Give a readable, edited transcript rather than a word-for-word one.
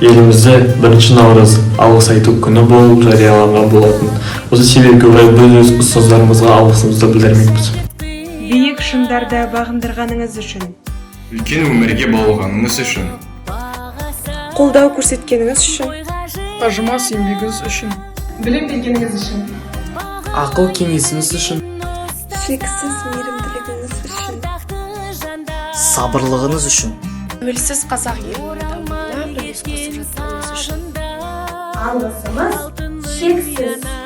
Елімізде 1 наурыз Алғыс айту күні болып жарияланған болатын. Осы себепке орай біз өз ұстаздарымызға алғысымызды білдірмекпіз. Биік шыңдарды бағындырғаныңыз үшін. Үлкен өмірге баулығаныңыз үшін. Қолдау көрсеткеніңіз үшін. Қажымас еңбегіңіз үшін. Білім бергеніңіз үшін. Ақыл кеңесіңіз үшін. Шексіз мейірімділігіңіз үшін. Сабырлығыңыз үшін. Тәуелсіз қазақ елінің дамуына үлес қосып жатқаныңыз үшін. Алғысымыз шексіз.